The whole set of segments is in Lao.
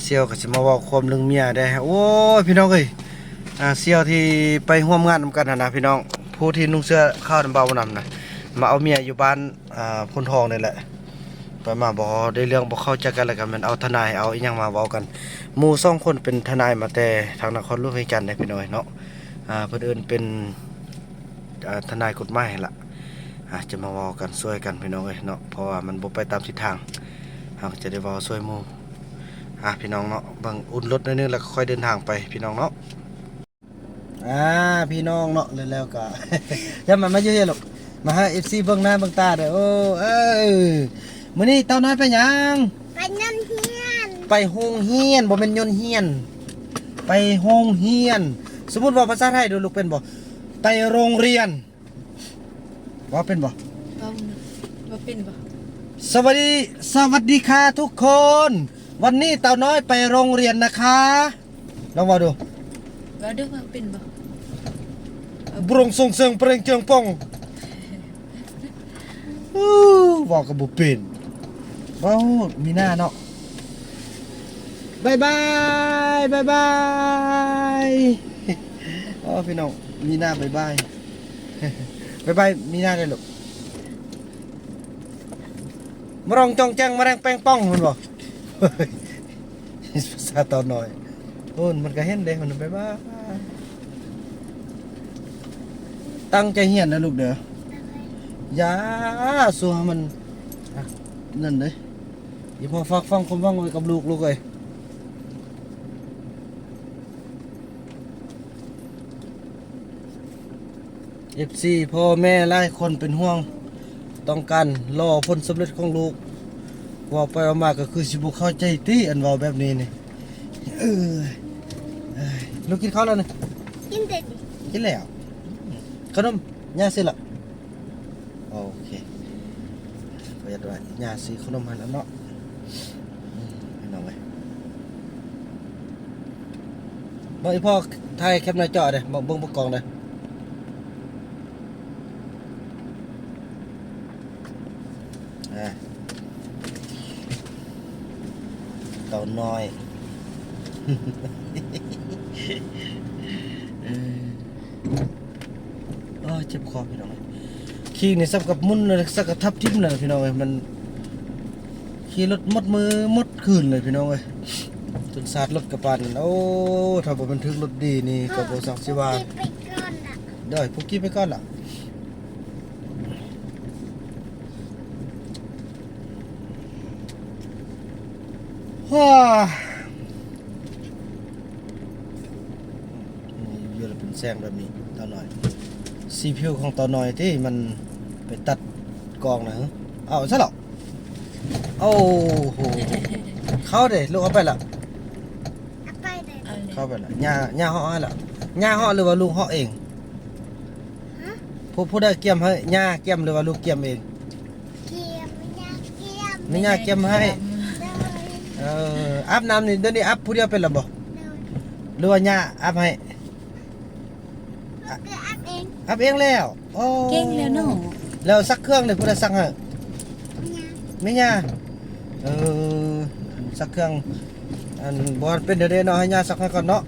ສ່ຽວກໍຊິມາເວົ້າຄວາມເລື່ອງເມຍເດ້. ໂອ້ຍ ພີ່ນ້ອງເອີຍ ອ່າ ສ່ຽວທີ່ໄປຮ່ວມງານນຳກັນຫັ້ນນະ ພີ່ນ້ອງ ຜູ້ທີ່ນຸ່ງເສື້ອຂາວນຳເບົານຳນະ ມາເອົາເມຍຢູ່ບ້ານ ອ່າ ໂພນທອງນີ້ແຫຼະ. ໄປມາບໍ່ໄດ້ເລື່ອງ ບໍ່ເຂົ້າໃຈກັນ ແລ້ວກໍແມ່ນເອົາທະນາຍ ເອົາອີ່ຫຍັງມາເວົ້າກັນ. ໝູ່ສອງຄົນເປັນທະນາຍມາແຕ່ທາງນະຄອນຫຼວງວຽງຈັນເດ້ ພີ່ນ້ອງເອີຍເນາະ. ອ່າ ເພິ່ນເອີ້ນເປັນ ອ່າ ທະນາຍກົດໝາຍຫັ້ນລະ. ອ່າ ຈະມາເວົ້າກັນ ຊ່ວຍກັນ ພີ່ນ້ອງເອີຍເນາະ ເພາະວ່າມັນບໍ່ໄປຕາມທິດທາງ ເຮົາກໍຈະໄດ້ເວົ້າຊ່ວຍໝູ່. ອ່າ ພີ່ນ້ອງເນາະ ເບິ່ງອຸ່ນລົດໜ້ອຍໜຶ່ງ ແລ້ວກໍຄ່ອຍເດີນທາງໄປ ພີ່ນ້ອງເນາະ. ອ່າ ພີ່ນ້ອງເນາະ ແລ້ວ ແລ້ວກໍ ຢ່າມາ ມາຢູ່ເຮີຍລູກ ມາໃຫ້ເອັຟຊີເບິ່ງໜ້າເບິ່ງຕາເດີ້. ໂອ້ ເອີ ມື້ນີ້ເຕົ້ານ້ອຍໄປຫຍັງ? ໄປໂຮງຮຽນ ໄປໂຮງຮຽນ ບໍ່ແມ່ນໂຍນຮຽນ ໄປໂຮງຮຽນ. ສົມມຸດເວົ້າພາສາໄທດູລູກ ເປັນບໍ່? ໄປໂຮງຮຽນ ເວົ້າເປັນບໍ່? ເວົ້າ ເວົ້າເປັນບໍ່? ສະຫວັດດີ ສະຫວັດດີຄ່ະທຸກຄົນ ວັນນີ້ເຕົ້ານ້ອຍໄປໂຮງຮຽນນະຄະ. ລອງເວົ້າດູ ເວົ້າດູ ເວົ້າເປັນບໍ່? ບຣົງຊົງເຊີງເປຣັງເຈີງປ່ອງ. ອູ້ ເວົ້າກໍບໍ່ເປັນ ເວົ້າມີໜ້າເນາະ. ບາຍບາຍ ບາຍບາຍ. ອໍ ພີ່ນ້ອງ ມີໜ້າ ບາຍບາຍ ບາຍບາຍ ມີໜ້າໄດ້ລູກ. ມາຣອງຈອງແຈ້ງ ມາແຣງແປງປ່ອງ ແມ່ນບໍ່? ພາສາເຕົ້ານ້ອຍ ໂອ້ ມັນກໍເຫັນເດ້ ມັນ ບາຍບາຍ. ຕັ້ງໃຈຮຽນເດີລູກເດີ ຢ່າສູ່ໃຫ້ມັນ ອັກ ນັ້ນເດ້. ອີ່ພໍ່ຝາກຝັງຄວາມຫວັງໄວ້ກັບລູກ ລູກເອີຍ. ເອັຟຊີ ພໍ່ແມ່ຫຼາຍຄົນເປັນຫ່ວງ ຕ້ອງການລໍຜົນສຳເລັດຂອງລູກ. ເວົ້າໄປເວົ້າມາກໍຄືຊິບໍ່ເຂົ້າໃຈຕິ ອັນເວົ້າແບບນີ້ນີ້. ເອີ ເອີຍ ລູກກິນເຂົ້າແລ້ວນີ້? ກິນແລ້ວ ກິນແລ້ວ. ຂະໜົມ ຍ່າຊື້ລະ? ໂອເຄ ຂໍອະນຸຍາດວ່າຍ່າຊື້ຂະໜົມໃຫ້ແລ້ວເນາະ. ອືມ ພີ່ນ້ອງເອີຍ ເບິ່ງອີ່ພໍ່ຖ່າຍແຄປໜ້າຈໍເດີ້ ເບິ່ງ ເບິ່ງປະກອງເດີ້. ອ່າ ເຕົ້ານ້ອຍ ເອີ ໂອ້ຍ ເຈັບຄໍພີ່ນ້ອງເອີຍ. ຂີ່ນີ້ສ່ຳກັບໝຸ່ນ ສ່ຳກັບທັບຖິ້ມເລີຍພີ່ນ້ອງເອີຍ. ມັນຂີ່ລົດໝົດມື້ໝົດຄືນເລີຍພີ່ນ້ອງເອີຍ ຈົນສາດລົດກະປານ. ໂອ້ ຖ້າບໍ່ແມ່ນຖືກລົດດີນີ້ກໍບໍ່ສັກຊິວ່າ. ໂດຍ ຜູ້ຂີ່ໄປກ່ອນລະ. ຢູ່ລະເປັນແສງແບບນີ້ ຕານ້ອຍ ສີຜິວຂອງຕານ້ອຍຕິ ມັນໄປຕັດກອງນະ. ເອົາຊະເລາະ. ໂອ້ໂຫ ເຂົ້າເດ້ ລູກເອົາໄປລະ ເອົາໄປເດ້ ເຂົ້າໄປລະ. ຍ່າ ຍ່າເຫາະໃຫ້ລະ ຍ່າເຫາະ ຫຼືວ່າລູກເຫາະເອງ? ຮະ ຜູ້ ຜູ້ໃດກຽມໃຫ້? ຍ່າກຽມ ຫຼືວ່າລູກກຽມເອງ? ກຽມ ແມ່ຍ່າກຽມ ແມ່ຍ່າກຽມໃຫ້. ໂດຍ ເອີ ອາບນ້ຳນີ້ ດຽວນີ້ອາບຜູ້ດຽວເປັນລະບໍ່? ໂດຍ ຫຼືວ່າຍ່າອາບໃຫ້? ອາບເອງ ອາບເອງແລ້ວ. ໂອ້ ເກັ່ງແລ້ວເນາະ. ແລ້ວຊັກເຄື່ອງນີ້ ຜູ້ໃດຊັກໃຫ້? ແມ່ຍ່າ ແມ່ຍ່າ. ເອີ ຊັກເຄື່ອງ ອັນ ບໍ່ທັນເປັນເດເນາະ ໃຫ້ຍ່າຊັກໃຫ້ກ່ອນເນາະ.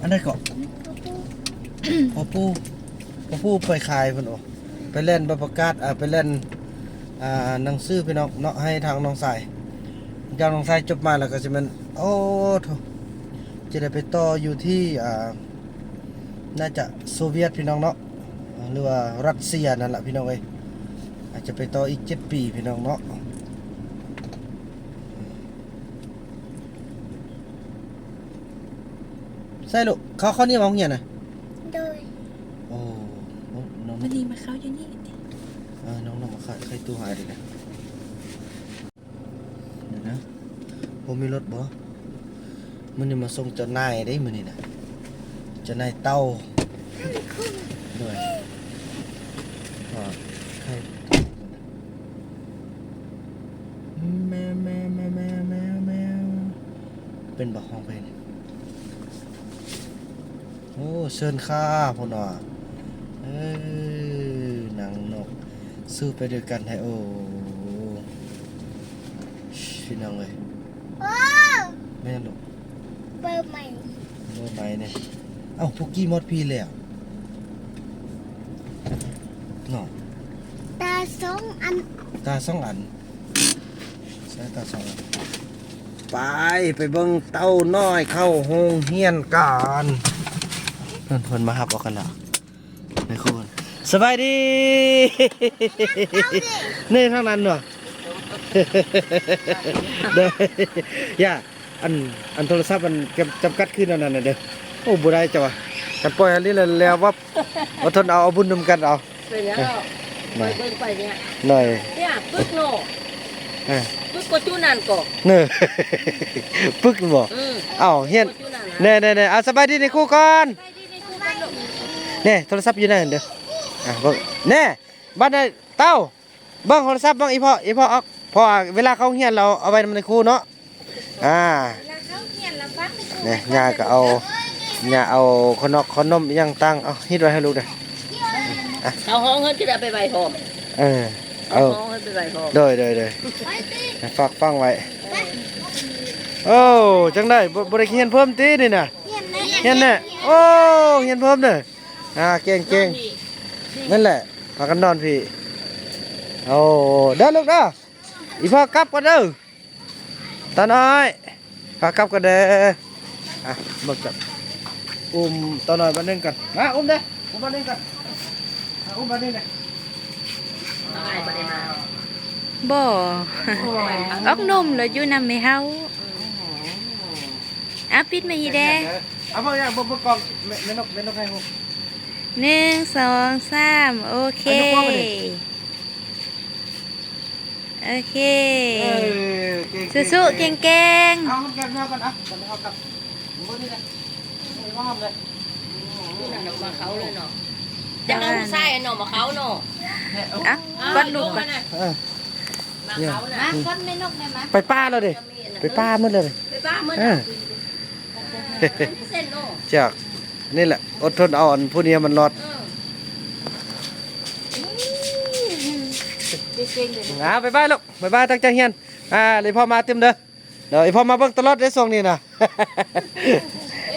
ອັນໃດເກາະ? ພໍ່ປູ່ ພໍ່ປູ່ ພໍ່ປູ່ໄປຂາຍພຸ້ນ. ໂອ້ ໄປແລ່ນໃບປະກາດ ອ່າ ໄປແລ່ນ ອ່າ ໜັງສືພີ່ນ້ອງເນາະ ໃຫ້ທາງນ້ອງຊາຍ. ຈາກນ້ອງຊາຍຈົບມາແລ້ວກໍຊິແມ່ນ ໂອ້ໂທ້ ຈະໄດ້ໄປຕໍ່ຢູ່ທີ່ ອ່າ ໜ້າຈະໂຊວຽດພີ່ນ້ອງເນາະ ຫຼືວ່າຣັດເຊຍນັ້ນລະພີ່ນ້ອງເອີຍ. ອາດຈະໄປຕໍ່ອີກເຈັດປີພີ່ນ້ອງເນາະ. ໃສ່ລູກ ເຂົ້າ ເຂົ້ານີ້ມາໂຮງຮຽນນະ? ໂດຍ ໂອ້ ນ້ອງ ມື້ນີ້ມາເຂົ້າຢູ່ນີ້ຕິ? ເອີ ນ້ອງ ນ້ອງມາຂາຍ ຂາຍຕູ້ຫາຍເດ້ນະ. ດຽວນະ ບໍ່ມີລົດບໍ່? ມື້ນີ້ມາສົ່ງເຈົ້ານາຍເດ້ ມື້ນີ້ນະ ເຈົ້ານາຍເຕົ່າ. ໂດຍ ກໍໃຫ້ ແມວ ແມວ ແມວ ແມວ ແມວ ເປັນບໍ່ ຮ້ອງເພງນີ້? ໂອ້ ເຊີນຄ່າ ພຸ້ນວ່າ. ເອີ ນາງນົກ ສູ້ໄປດ້ວຍກັນໃຫ້ ໂອ້ ພີ່ນ້ອງເອີຍ. ໂອ້ ແມ່ນລູກ ເບີໃໝ່ ເບີໃໝ່ນີ້. ເອົ້າ ປຸກກີ້ໝົດພີ້ແລ້ວເນາະ. ຕາສອງອັນ ຕາສອງອັນ ໃສ່ຕາສອງອັນ. ໄປ ໄປເບິ່ງເຕົ້ານ້ອຍເຂົ້າໂຮງຮຽນກັນ. ເພິ່ນ ເພິ່ນມາຮັບເອົາກັນລະ. ນາຍຄູນ ສະບາຍດີ. ນີ້ທາງນັ້ນເນາະ. ເດີ ຢ່າ ອັນ ອັນໂທລະສັບມັນຈຳ ຈຳກັດຄືແນວນັ້ນນະເດີ. ໂອ້ ບໍ່ໄດ້ເຈົ້າວ່າ ຄັນປ່ອຍອັນນີ້ແລ້ວ ແລ້ວວັບ. ອົດທົນເອົາ ເອົາບຸນນຳກັນເອົາ. ເປັນຫຍັງເນາະ ເອີ ໄປເບິ່ງໄປເນຍ ໜ້ອຍ ເນຍ ປຶກເນາະ. ເອີ ປຶກກວ່າຈຸນັ້ນກໍ ເນີ ປຶກບໍ? ອືມ ເອົ້າ ຮຽນ ປຶກກວ່າຈຸນັ້ນນະ. ແນ່ໆໆ ເອົາ ສະບາຍດີນາຍຄູກ່ອນ. ແນ່ ໂທລະສັບຢູ່ໃນນັ້ນເດີ. ອ່ະ ເບິ່ງ ແນ່ ບັດໃດເຕົ້າ ເບິ່ງໂທລະສັບ ເບິ່ງອີພໍ່ ອີພໍ່ອອກ ເພາະວ່າເວລາເຂົ້າຮຽນລາວເອົາໄວ້ນຳນາຍຄູເນາະ. ອ່າ ເວລາເຂົ້າຮຽນລາວຟັງນາຍຄູ ນີ້ ໄວ້ກ່ອນ ຍ່າກໍເອົາ ເດີ ຍ່າເອົາຂະໜົກຂະໜົມອີ່ຫຍັງຕ່າງ ເອົາ ຮິດໄວ້ໃຫ້ລູກເດີ. ອ່ະ ເຂົ້າຫ້ອງເພິ່ນຊິໄດ້ໄປໄຫວ້ພ້ອມ. ເອີ ເອົາ ເຂົ້າຫ້ອງເພິ່ນໄປໄຫວ້ພ້ອມ. ໂດຍໆໆ ຝາກຟັງໄວ້. ໂອ້ ຈັ່ງໃດ ບໍ່ ບໍ່ໄດ້ຮຽນເພີ່ມຕິນີ້ນະ? ຮຽນແນ່ ຮຽນແນ່. ໂອ້ ຮຽນເພີ່ມເດີ. ອ່າ ເກັ່ງໆ ນັ້ນແຫຼະ ພາກັນນອນພີ້. ໂອ້ ເດີລູກເດີ ອີພໍ່ກັບກ່ອນເດີ. ຕານ້ອຍ ພາກັບກັນເດີ. ອ່ະ ເບິ່ງກັນ ອຸ້ມຕານ້ອຍບາດໜຶ່ງກັນ. ມາ ອຸ້ມເດີ ອຸ້ມບາດໜຶ່ງກັນ. ມາ ອຸ້ມບາດໜຶ່ງເດີ. ບໍ່ ໂອ້ຍ ອອກນົມແລ້ວຢູ່ນຳແມ່ເຮົາ. ອ່ະ ປິດມາອີກແດ່. ເອົາ ເບິ່ງ ເບິ່ງ ເບິ່ງກ້ອງ ແມ່ ແມ່ນົກ ແມ່ນົກໃຫ້ຮູ້. ໜຶ່ງ ສອງ ສາມ ໂອເຄ. ໂອເຄ ເອີ ເກັ່ງໆ ສູ້ໆ ເກັ່ງໆ. ເອົາ ຫອມແກ້ມແມວກ່ອນ ເອົາ ເອົາກັບ ເບິ່ງນີ້ນະ ຫອມເລີຍ. ນີ້ນະ ມາເຂົ້າເລີຍເນາະ. ຈະເອົາຜູ້ຊາຍເນາະ ມາເຂົ້າເນາະ. ອ່ະ ເອົາ ກອດລູກກ່ອນ. ເອີ ມາເຂົ້ານະ ມາກອດແມ່ນົກແດ່ມາ. ໄປປ່າແລ້ວເດ້ ໄປປ່າໝົດແລ້ວເດ້ ໄປປ່າໝົດ. ເອີ ເອີ ມັນມີເສັ້ນເນາະ. ຈາກ ນີ້ແຫຼະ ອົດທົນເອົາອັນຜູ້ນີ້ໃຫ້ມັນລອດ. ເອີ ເກັ່ງໆເລີຍ. ອ່າ ບາຍບາຍລູກ ບາຍບາຍ ຕັ້ງໃຈຮຽນ. ອ່າ ອີພໍ່ມາຕື່ມເດີ. ເດີ ອີພໍ່ມາເບິ່ງຕະຫຼອດເດ້ຊ່ວງນີ້ນະ.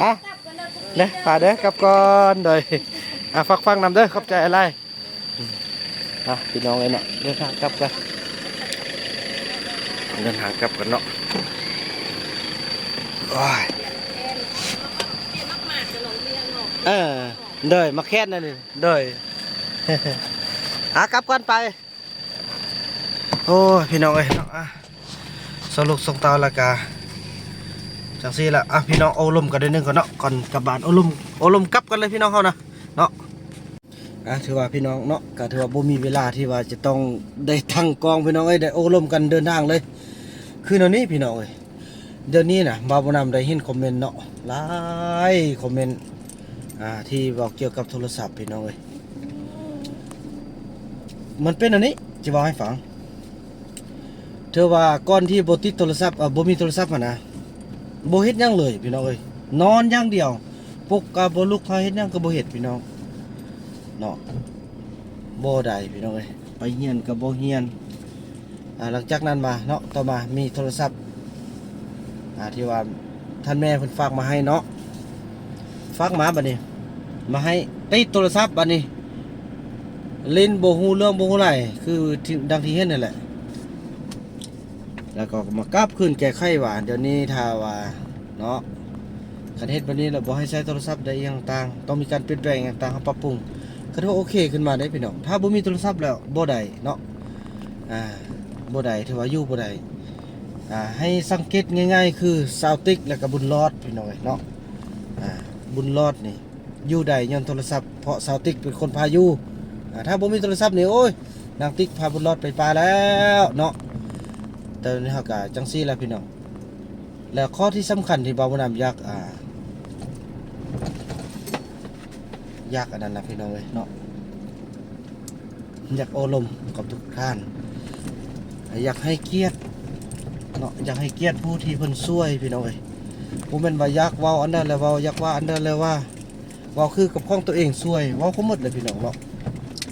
ອ່ະ ເດີ ພາເດີ ກັບກ່ອນ. ໂດຍ ອ່ະ ຝາກຟັງນຳເດີ ຂອບໃຈຫຼາຍ. ອ່ະ ພີ່ນ້ອງເອີຍເນາະ ເດີນທາງກັບກັນ ເດີນທາງກັບກັນເນາະ. ໂອ້ຍ ເອີ ໂດຍ ມາແຄນນັ້ນນີ້ ໂດຍ. ອ່ະ ກັບກ່ອນໄປ. ໂອ້ຍ ພີ່ນ້ອງເອີຍເນາະ ອ່ະ ສົ່ງລູກສົ່ງເຕົ້າແລ້ວກະຈັ່ງຊີ້ລະ. ອ່ະ ພີ່ນ້ອງ ໂອ້ລົມກັນໜ້ອຍໜຶ່ງກ່ອນເນາະ ກ່ອນກັບບ້ານ. ໂອ້ລົມ ໂອ້ລົມກັບກັນເລີຍພີ່ນ້ອງເຮົານະເນາະ. ອ່ະ ຖືວ່າພີ່ນ້ອງເນາະ ກໍຖືວ່າບໍ່ມີເວລາທີ່ວ່າຈະຕ້ອງໄດ້ຕັ້ງກ້ອງ ພີ່ນ້ອງເອີຍ ໄດ້ໂອ້ລົມກັນເດີນທາງເລີຍ ຄືແນວນີ້ ພີ່ນ້ອງເອີຍ. ດຽວນີ້ນະ ບ່າວບຸນນຳໄດ້ເຫັນຄອມເມັນເນາະ ຫຼາຍຄອມເມັນ ອ່າ ທີ່ເວົ້າກ່ຽວກັບໂທລະສັບ ພີ່ນ້ອງເອີຍ. ມັນເປັນອັນນີ້ ຈະເວົ້າໃຫ້ຟັງ. ຖືວ່າກ່ອນທີ່ບໍ່ຕິດໂທລະສັບ ເອີ ບໍ່ມີໂທລະສັບຫັ້ນນະ ບໍ່ເຮັດຫຍັງເລີຍ ພີ່ນ້ອງເອີຍ ນອນຢ່າງດຽວ. ປຸກກໍບໍ່ລຸກ ຫາເຮັດຫຍັງກໍບໍ່ເຮັດ ພີ່ນ້ອງເນາະ. ບໍ່ໄດ້ ພີ່ນ້ອງເອີຍ ໄປຮຽນກໍບໍ່ຮຽນ. ອ່າ ຫຼັງຈາກນັ້ນມາເນາະ ຕໍ່ມາມີໂທລະສັບ ອ່າ ທີ່ວ່າທ່ານແມ່ເພິ່ນຝາກມາໃຫ້ເນາະ ຝາກມາບັດນີ້ ມາໃຫ້ ຕິດໂທລະສັບບັດນີ້ ຫຼິ້ນບໍ່ຮູ້ເລື່ອງບໍ່ຮູ້ໄຫຼ ຄືທີ່ ດັ່ງທີ່ເຫັນນັ້ນແຫຼະ. ແລ້ວກໍມາກັບຄືນແກ້ໄຂວ່າ ດຽວນີ້ຖ້າວ່າເນາະ ຄັນເຮັດແບບນີ້ແລ້ວບໍ່ໃຫ້ໃຊ້ໂທລະສັບໃດອີ່ຫຍັງຕ່າງໆ ຕ້ອງມີການປ່ຽນແປງຫຍັງຕ່າງໆ ເຮົາປັບປຸງ ກໍຖືວ່າໂອເຄຂຶ້ນມາເດ້ພີ່ນ້ອງ. ຖ້າບໍ່ມີໂທລະສັບແລ້ວບໍ່ໄດ້ເນາະ ອ່າ ບໍ່ໄດ້ ຖືວ່າຢູ່ບໍ່ໄດ້. ອ່າ ໃຫ້ສັງເກດງ່າຍໆ ຄືສາວຕິກ ແລ້ວກໍບຸນຫຼອດ ພີ່ນ້ອງເອີຍເນາະ. ອ່າ ບຸນຫຼອດນີ້ຢູ່ໄດ້ຍ້ອນໂທລະສັບ ເພາະສາວຕິກເປັນຄົນພາຢູ່. ອ່າ ຖ້າບໍ່ມີໂທລະສັບນີ້ ໂອ້ຍ ນາງຕິກພາບຸນຫຼອດໄປປ່າແລ້ວເນາະ. ແຕ່ນີ້ເຮົາກໍຈັ່ງຊີ້ແຫຼະພີ່ນ້ອງ. ແລ້ວຂໍ້ທີ່ສຳຄັນທີ່ບ່າວບຸນນຳຢາກ ອ່າ ຢາກອັນນັ້ນນະ ພີ່ນ້ອງເອີຍເນາະ ຢາກໂອ້ລົມກັບທຸກທ່ານ ຢາກໃຫ້ກຽດເນາະ ຢາກໃຫ້ກຽດຜູ້ທີ່ເພິ່ນຊ່ວຍ ພີ່ນ້ອງເອີຍ. ບໍ່ແມ່ນວ່າຢາກເວົ້າອັນໃດແລ້ວເວົ້າ ຢາກວ່າອັນໃດແລ້ວວ່າ ເວົ້າຄືກັບຂອງຕົວເອງຊ່ວຍ ເວົ້າຄືໝົດແຫຼະພີ່ນ້ອງເນາະ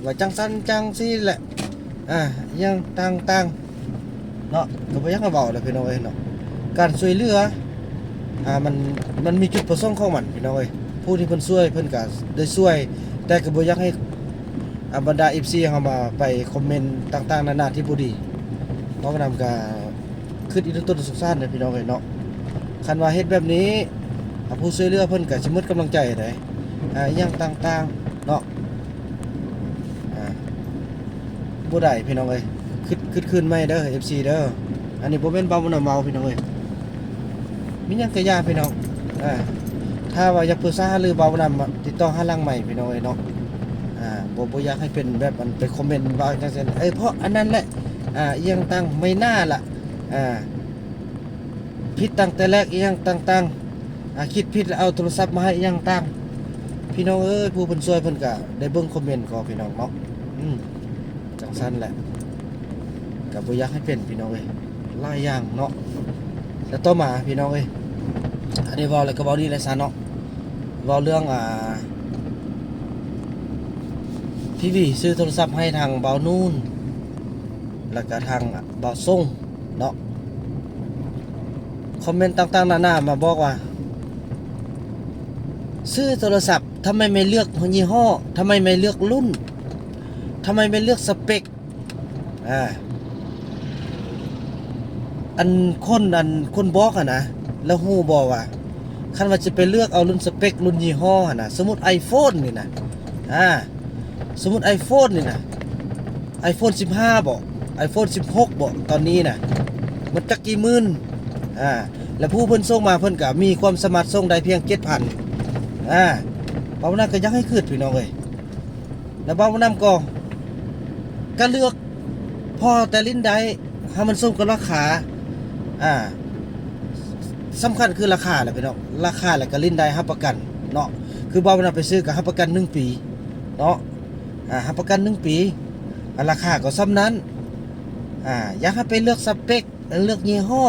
ວ່າຈັ່ງຊັ້ນຈັ່ງຊີ້ແຫຼະ. ອ່າ ອີ່ຫຍັງຕ່າງໆເນາະ ກໍບໍ່ຢາກໃຫ້ເວົ້າແຫຼະພີ່ນ້ອງເອີຍເນາະ. ການຊ່ວຍເຫຼືອ ອ່າ ມັນ ມັນມີຈຸດປະສົງຂອງມັນພີ່ນ້ອງເອີຍ. ຜູ້ທີ່ເພິ່ນຊ່ວຍເພິ່ນກໍໄດ້ຊ່ວຍ ແຕ່ກໍບໍ່ຢາກໃຫ້ ອ່າ ບັນດາເອັຟຊີເຮົາມາໄປຄອມເມັນຕ່າງໆນານາທີ່ບໍ່ດີ. ເວົ້ານຳກໍ ຄິດອີ່ຕົນສົງສານເດ້ພີ່ນ້ອງເອີຍເນາະ. ຄັນວ່າເຮັດແບບນີ້ ອ່າ ຜູ້ຊ່ວຍເຫຼືອເພິ່ນກໍຊິໝົດກຳລັງໃຈເດ້ ອ່າ ອີ່ຫຍັງຕ່າງໆເນາະ. ອ່າ ບໍ່ໄດ້ພີ່ນ້ອງເອີຍ. ຄິດ ຄິດຄືນໃໝ່ເດີ ເອັຟຊີເດີ. ອັນນີ້ບໍ່ແມ່ນບ່າວບຸນນຳເວົ້າພີ່ນ້ອງເອີຍ. ມີຫຍັງກໍຢ່າພີ່ນ້ອງ. ອ່າ ຖ້າວ່າຢາກປຶກສາຫາລື ບ່າວບຸນນຳຕິດຕໍ່ຫາຫຼັງໄມພີ່ນ້ອງເອີຍເນາະ. ອ່າ ບໍ່ ບໍ່ຢາກໃຫ້ເປັນແບບອັນໄປຄອມເມັນວ່າຈັ່ງຊັ້ນ ເອີ ເພາະອັນນັ້ນແຫຼະ ອ່າ ອີ່ຫຍັງຕ່າງ ໄມ້ໜ້າລະ ອ່າ ຜິດຕັ້ງແຕ່ແລກ ອີ່ຫຍັງຕ່າງໆ ອ່າ ຄິດຜິດແລ້ວເອົາໂທລະສັບມາໃຫ້ ອີ່ຫຍັງຕ່າງ. ພີ່ນ້ອງເອີຍ ຜູ້ເພິ່ນຊ່ວຍເພິ່ນກະໄດ້ເບິ່ງຄອມເມັນກໍພີ່ນ້ອງເນາະ. ອືມ ຈັ່ງຊັ້ນແຫຼະ ກໍບໍ່ຢາກໃຫ້ເປັນພີ່ນ້ອງເອີຍ ຫຼາຍຢ່າງເນາະ. ແລ້ວຕໍ່ມາພີ່ນ້ອງເອີຍ ອັນນີ້ເວົ້າແລ້ວກໍເວົ້ານີ້ແຫຼະຊະເນາະ. ເວົ້າເລື່ອງ ອ່າ ພີວີຊື້ໂທລະສັບໃຫ້ທາງບ່າວນູນ ແລ້ວກໍທາງບ່າວຊົງເນາະ. ຄອມເມັນຕ່າງໆນານາມາບອກວ່າ ຊື້ໂທລະສັບ ທຳໄມໄມ່ເລືອກຍີ່ຫໍ້? ທຳໄມໄມ່ເລືອກລຸ້ນ? ທຳໄມໄມ່ເລືອກສະເປັກ? ອ່າ ອັນຄົນ ອັນຄົນບອກຫັ້ນນະ ລະຮູ້ບໍ່ວ່າ ຄັນວ່າຈະໄປເລືອກເອົາລຸ້ນສະເປັກ ລຸ້ນຍີ່ຫໍ້ຫັ້ນນະ ສົມມຸດໄອໂຟນນີ້ນະ ອ່າ ສົມມຸດໄອໂຟນນີ້ນະ ໄອໂຟນສິບຫ້າບໍ ໄອໂຟນສິບຫົກບໍ ຕອນນີ້ນະ ມັນຈັກກີ່ໝື່ນ? ອ່າ ແລະ ຜູ້ເພິ່ນສົ່ງມາ ເພິ່ນກະມີຄວາມສາມາດສົ່ງໄດ້ພຽງເຈັດພັນ. ອ່າ ເວົ້ານຳກໍຢາກໃຫ້ຄຶດ ພີ່ນ້ອງເອີຍ. ແລ້ວເວົ້ານຳກໍ ກໍເລືອກພໍແຕ່ຫຼິ້ນໄດ້ ໃຫ້ມັນສົມກັບລາຄາ. ອ່າ ສຳຄັນຄືລາຄາແຫຼະພີ່ນ້ອງ ລາຄາແລ້ວກໍຫຼິ້ນໄດ້ ຮັບປະກັນເນາະ. ຄືເວົ້ານຳໄປຊື້ກໍຮັບປະກັນໜຶ່ງປີເນາະ ອ່າ ຮັບປະກັນໜຶ່ງປີ ອ່າ ລາຄາກໍສ່ຳນັ້ນ. ອ່າ ຢາກໃຫ້ໄປເລືອກສະເປັກ ເລືອກຍີ່ຫໍ້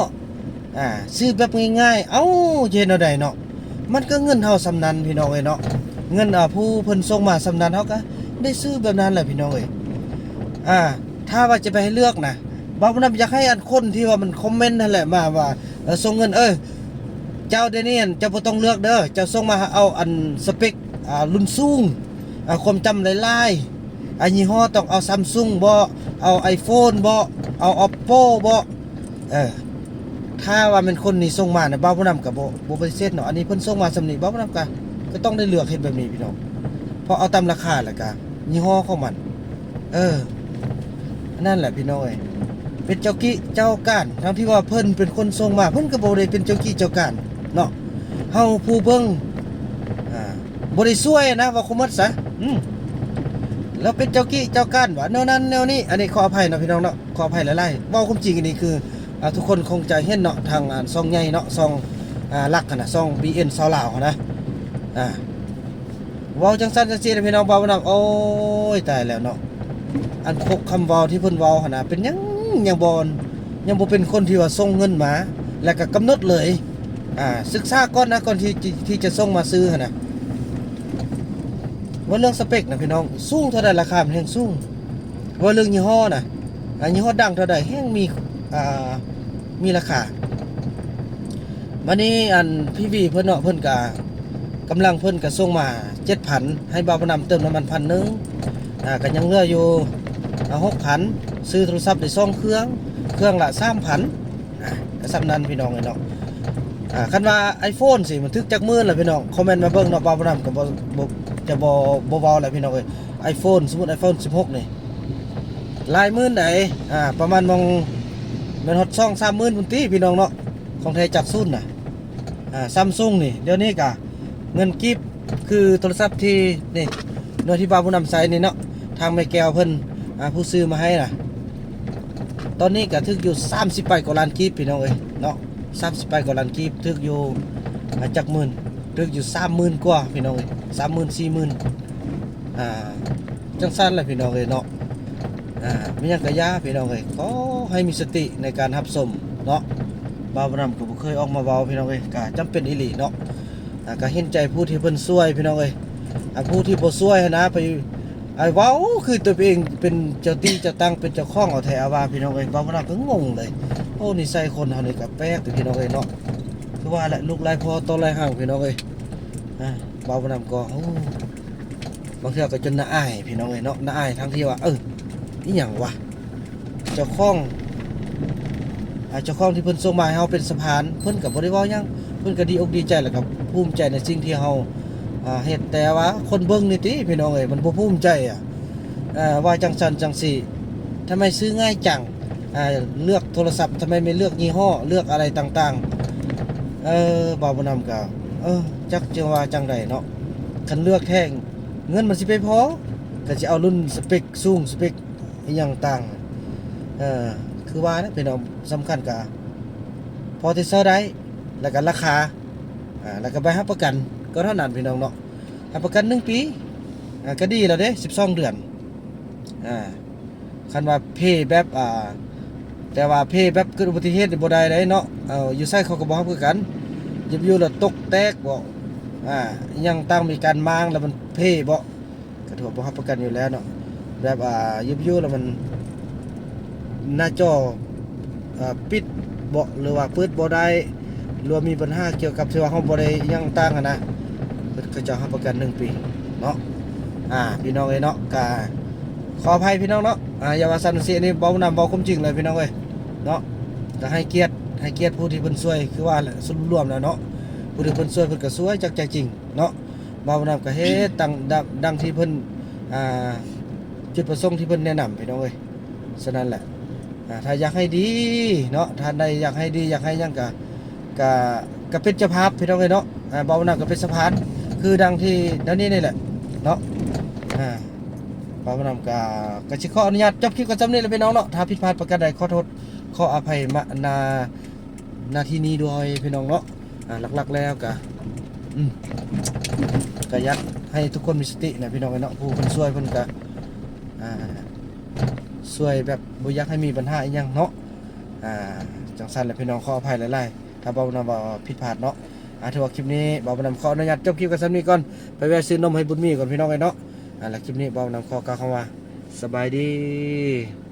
ອ່າ ຊື້ແບບງ່າຍໆ ເອົ້າ ຈະເຮັດແນວໃດເນາະ? ມັນກໍເງິນເຮົາສ່ຳນັ້ນພີ່ນ້ອງເອີຍເນາະ ເງິນ ອ່າ ຜູ້ເພິ່ນສົ່ງມາສ່ຳນັ້ນ ເຮົາກໍໄດ້ຊື້ແບບນັ້ນແຫຼະພີ່ນ້ອງເອີຍ. ອ່າ ຖ້າວ່າຈະໄປໃຫ້ເລືອກນະ ບ່າວບຸນນຳຢາກໃຫ້ອັນຄົນທີ່ວ່າມັນຄອມເມັນຫັ້ນແຫຼະມາວ່າ ເອີ ສົ່ງເງິນ ເອີ ເຈົ້າດຽວນີ້ເຈົ້າບໍ່ຕ້ອງເລືອກເດີ ເຈົ້າສົ່ງມາເອົາອັນສະເປັກ ອ່າ ລຸ້ນສູງ ອ່າ ຄວາມຈຳຫຼາຍໆ ອ່າ ຍີ່ຫໍ້ຕ້ອງເອົາຊຳຊຸງບໍ ເອົາໄອໂຟນບໍ ເອົາອອບໂປບໍ ເອີ ຖ້າວ່າແມ່ນຄົນນີ້ສົ່ງມານະ ບ່າວບຸນນຳກໍບໍ່ ບໍ່ປະຕິເສດເນາະ. ອັນນີ້ເພິ່ນສົ່ງມາສ່ຳນີ້ ບ່າວບຸນນຳກໍ ກໍຕ້ອງໄດ້ເລືອກເຮັດແບບນີ້ພີ່ນ້ອງ ເພາະເອົາຕາມລາຄາ ແລ້ວກໍຍີ່ຫໍ້ຂອງມັນ. ເອີ ອັນນັ້ນແຫຼະພີ່ນ້ອງເອີຍ ເປັນເຈົ້າກີ້ເຈົ້າການ ທັງທີ່ວ່າເພິ່ນເປັນຄົນສົ່ງມາ ເພິ່ນກໍບໍ່ໄດ້ເປັນເຈົ້າກີ້ເຈົ້າການເນາະ. ເຮົາຜູ້ເບິ່ງ ອ່າ ບໍ່ໄດ້ຊ່ວຍນະ ເວົ້າຄວາມໝົດຊະ ອືມ ແລ້ວເປັນເຈົ້າກີ້ເຈົ້າການວ່າແນວນັ້ນແນວນີ້. ອັນນີ້ຂໍອະໄພເນາະພີ່ນ້ອງເນາະ ຂໍອະໄພຫຼາຍໆ. ເວົ້າຄວາມຈິງ ອັນນີ້ຄື ອ່າ ທຸກຄົນຄົງຈະເຫັນເນາະ ທາງ ອ່າ ຊ່ອງໃຫຍ່ເນາະ ຊ່ອງ ອ່າ ຫຼັກຫັ້ນນະ ຊ່ອງບີເອັນຊາວລາວຫັ້ນນະ ອ່າ ເວົ້າຈັ່ງຊັ້ນຈັ່ງຊີ້ນະພີ່ນ້ອງ ເວົ້ານຳ ໂອ້ຍ ຕາຍແລ້ວເນາະ. ອັນຄົກຄຳເວົ້າທີ່ເພິ່ນເວົ້າຫັ້ນນະ ເປັນຫຍັງຍັງບໍ່ ຍັງບໍ່ເປັນຄົນທີ່ວ່າສົ່ງເງິນມາ ແລ້ວກໍກຳນົດເລີຍ ອ່າ ສຶກສາກ່ອນນະ ກ່ອນທີ່ ທີ່ ທີ່ຈະສົ່ງມາຊື້ຫັ້ນນະ. ເວົ້າເລື່ອງສະເປັກນະພີ່ນ້ອງ ສູງເທົ່າໃດລາຄາມັນແຮ່ງສູງ. ເວົ້າເລື່ອງຍີ່ຫໍ້ນະ ອ່າ ຍີ່ຫໍ້ດັງເທົ່າໃດແຮ່ງມີ ອ່າ ມີລາຄາ. ບາດນີ້ອັນພີວີເພິ່ນເນາະ ເພິ່ນກະ ກຳລັງເພິ່ນກະສົ່ງມາເຈັດພັນ ໃຫ້ບ່າວບຸນນຳເຕີມນ້ຳມັນພັນໜຶ່ງ ອ່າ ກະຍັງເຫຼືອຢູ່ ອ່າ ຫົກພັນ ຊື້ໂທລະສັບໄດ້ສອງເຄື່ອງ ເຄື່ອງລະສາມພັນ ອ່າ ກະສ່ຳນັ້ນພີ່ນ້ອງເອີຍເນາະ. ອ່າ ຄັນວ່າໄອໂຟນຊິມັນຖືກຈັກໝື່ນລະພີ່ນ້ອງ ຄອມເມັນມາເບິ່ງເນາະ ບ່າວບຸນນຳກະບໍ່ ບໍ່ ຈະບໍ່ ບໍ່ເວົ້າແລ້ວພີ່ນ້ອງເອີຍ. ໄອໂຟນ ສົມມຸດໄອໂຟນສິບຫົກນີ້ ຫຼາຍໝື່ນໃດ໋ ອ່າ ປະມານມອງ ແມ່ນຮອດສອງສາມໝື່ນພຸ້ນຕິພີ່ນ້ອງເນາະ ຂອງແທ້ຈາກສູນນະ. ອ່າ ຊຳຊຸງນີ້ ດຽວນີ້ກະເງິນກີບ ຄືໂທລະສັບທີ່ນີ້ ໂດຍທີ່ບ່າວບຸນນຳໃຊ້ນີ້ເນາະ ທາງແມ່ແກ້ວເພິ່ນ ອ່າ ຜູ້ຊື້ມາໃຫ້ນະ ຕອນນີ້ກະຖືກຢູ່ສາມສິບປາຍກວ່າລ້ານກີບພີ່ນ້ອງເອີຍເນາະ. ສາມສິບປາຍກວ່າລ້ານກີບ ຖືກຢູ່ ອ່າ ຈັກໝື່ນ ຖືກຢູ່ສາມໝື່ນກວ່າພີ່ນ້ອງເອີຍ ສາມໝື່ນ ສີ່ໝື່ນ ອ່າ ຈັ່ງຊັ້ນແຫຼະພີ່ນ້ອງເອີຍເນາະ. ອ່າ ມີຫຍັງກະຢ່າພີ່ນ້ອງເອີຍ ຂໍໃຫ້ມີສະຕິໃນການຮັບຊົມເນາະ. ບ່າວບຸນນຳກໍບໍ່ເຄີຍອອກມາເວົ້າພີ່ນ້ອງເອີຍ ກະຈຳເປັນອີ່ຫຼີເນາະ. ອ່າ ກະເຫັນໃຈຜູ້ທີ່ເພິ່ນຊ່ວຍພີ່ນ້ອງເອີຍ ອ່າ ຜູ້ທີ່ບໍ່ຊ່ວຍຫັ້ນນະ ໄປ ອ້າຍເວົ້າຄືຕົວເອງເປັນເຈົ້າທີ່ເຈົ້າຕັງ ເປັນເຈົ້າຂອງເອົາແທ້ເອົາວ່າ ພີ່ນ້ອງເອີຍ. ເວົ້າມານຳກໍງົງເລີຍ. ໂອ້ ນິໄສຄົນເຮົານີ້ກໍແປກເດ້ ພີ່ນ້ອງເອີຍເນາະ. ຄືວ່າແຫຼະ ລູກຫຼາຍພໍ່ຕໍ່ຫຼາຍຮັ່ງ ພີ່ນ້ອງເອີຍ. ອາ ເວົ້າມານຳກໍ ໂອ້ ບາງເທື່ອກໍຈົນໜ້າອາຍ ພີ່ນ້ອງເອີຍເນາະ. ໜ້າອາຍທັງທີ່ວ່າ ເອີ ອີ່ຫຍັງວະ ເຈົ້າຂອງ ອາ ເຈົ້າຂອງທີ່ເພິ່ນສົ່ງມາໃຫ້ເຮົາເປັນສະພານ ເພິ່ນກໍບໍ່ໄດ້ເວົ້າຫຍັງ ເພິ່ນກໍດີອົກດີໃຈ ແລ້ວກໍພູມໃຈໃນສິ່ງທີ່ເຮົາ ອາ ເຮັດ. ແຕ່ວ່າຄົນເບິ່ງນີ້ຕິ ພີ່ນ້ອງເອີຍ ມັນບໍ່ພູມໃຈອະ ເອີ ວ່າຈັ່ງຊັ້ນຈັ່ງຊີ້ ທຳໄມຊື້ງ່າຍຈັງ ອາ ເລືອກໂທລະສັບ ທຳໄມໄມ່ເລືອກຍີ່ຫໍ້ ເລືອກອະໄລຕ່າງໆ. ເອີ ບ່າວບຸນນຳກໍ ເອີ ຈັກຈະວ່າຈັ່ງໃດເນາະ. ຄັນເລືອກແທ້ ເງິນມັນຊິໄປພໍ ກໍຊິເອົາລຸ້ນສະເປັກສູງ ສະເປັກ ອີ່ຫຍັງຕ່າງ ເອີ ຄືວ່າແຫຼະ ພີ່ນ້ອງ ສຳຄັນກະພໍທີ່ເຊົ່າໄດ້ ແລ້ວກະລາຄາ ອາ ແລ້ວກະໃບຮັບປະກັນກໍເທົ່ານັ້ນ ພີ່ນ້ອງເນາະ. ຮັບປະກັນໜຶ່ງປີ ອາ ກະດີແລ້ວເດ້ ສິບສອງເດືອນ. ອາ ຄັນວ່າເພແບບ ອາ ແຕ່ວ່າເພແບບເກີດອຸບັດຕິເຫດນີ້ບໍ່ໄດ້ເດ້ເນາະ. ເອີ ຢູ່ໃສເຂົາກໍບໍ່ຮັບຄືກັນ ຢາກຢູ່ແລ້ວຕົກແຕກບໍ ອາ ອີ່ຫຍັງຕ່າງ ມີການມ້າງແລ້ວມັນເພບໍ ກະຖືວ່າບໍ່ຮັບປະກັນຢູ່ແລ້ວເນາະ. ແບບ ອາ ຢູ່ໆແລ້ວມັນ ໜ້າຈໍ ອາ ປິດເບາະ ຫຼືວ່າເປີດບໍ່ໄດ້ ຫຼືວ່າມີບັນຫາກ່ຽວກັບທີ່ວ່າເຮົາບໍ່ໄດ້ຫຍັງຕ່າງຫັ້ນນະ ເຂົາເຈົ້າຮັບປະກັນໜຶ່ງປີເນາະ. ອາ ພີ່ນ້ອງເອີຍເນາະ ກະຂໍອະໄພພີ່ນ້ອງເນາະ. ອາ ຢ່າວ່າຊັ້ນຊິ ອັນນີ້ເວົ້ານຳ ເວົ້າຄວາມຈິງເລີຍ ພີ່ນ້ອງເອີຍເນາະ. ກະໃຫ້ກຽດ ໃຫ້ກຽດຜູ້ທີ່ເພິ່ນຊ່ວຍ ຄືວ່າແຫຼະ ສະຫຼຸບລວມແລ້ວເນາະ ຜູ້ທີ່ເພິ່ນຊ່ວຍ ເພິ່ນກະຊ່ວຍຈາກໃຈຈິງເນາະ. ບ່າວບຸນນຳກໍເຮັດຕາມ ດັ່ງ ດັ່ງທີ່ເພິ່ນ ອ່າ ຈຸດປະສົງທີ່ເພິ່ນແນະນຳ ພີ່ນ້ອງເອີຍ. ສະນັ້ນແຫຼະ ອ່າ ຖ້າຢາກໃຫ້ດີເນາະ ທ່ານໃດຢາກໃຫ້ດີ ຢາກໃຫ້ຫຍັງກະ ກະ ກະເປັນເຈົ້າພາບ ພີ່ນ້ອງເອີຍເນາະ. ອ່າ ບ່າວບຸນນຳກໍເປັນສະພານ ຄືດັ່ງທີ່ແນວນີ້ນີ້ແຫຼະເນາະ. ອ່າ ບ່າວບຸນນຳກະ ກະຊິຂໍອະນຸຍາດຈົບຄລິບກັນສ່ຳນີ້ແຫຼະ ພີ່ນ້ອງເນາະ. ຖ້າຜິດພາດປະການໃດ ຂໍໂທດ ຂໍອະໄພມາ ນາ ໜ້າທີ່ນີ້ດ້ວຍ ພີ່ນ້ອງເນາະ. ອ່າ ຫຼັກໆແລ້ວກະ ອືມ ກະຢາກໃຫ້ທຸກຄົນມີສະຕິນະ ພີ່ນ້ອງເອີຍເນາະ. ຜູ້ເພິ່ນຊ່ວຍເພິ່ນກະ ອ່າ ຊ່ວຍແບບບໍ່ຢາກໃຫ້ມີບັນຫາອີ່ຫຍັງເນາະ. ອ່າ ຈັ່ງຊັ້ນແຫຼະ ພີ່ນ້ອງ ຂໍອະໄພຫຼາຍໆ ຖ້າບ່າວບຸນນຳເວົ້າຜິດພາດເນາະ. ອ່າ ຖືວ່າຄລິບນີ້ບ່າວບຸນນຳຂໍອະນຸຍາດຈົບຄລິບກັນສ່ຳນີ້ກ່ອນ ໄປແວ່ຊື້ນົມໃຫ້ບຸນມີກ່ອນ ພີ່ນ້ອງເອີຍເນາະ. ອ່າ ແລ້ວຄລິບນີ້ບ່າວບຸນນຳຂໍກ່າວຄຳວ່າ ສະບາຍດີ.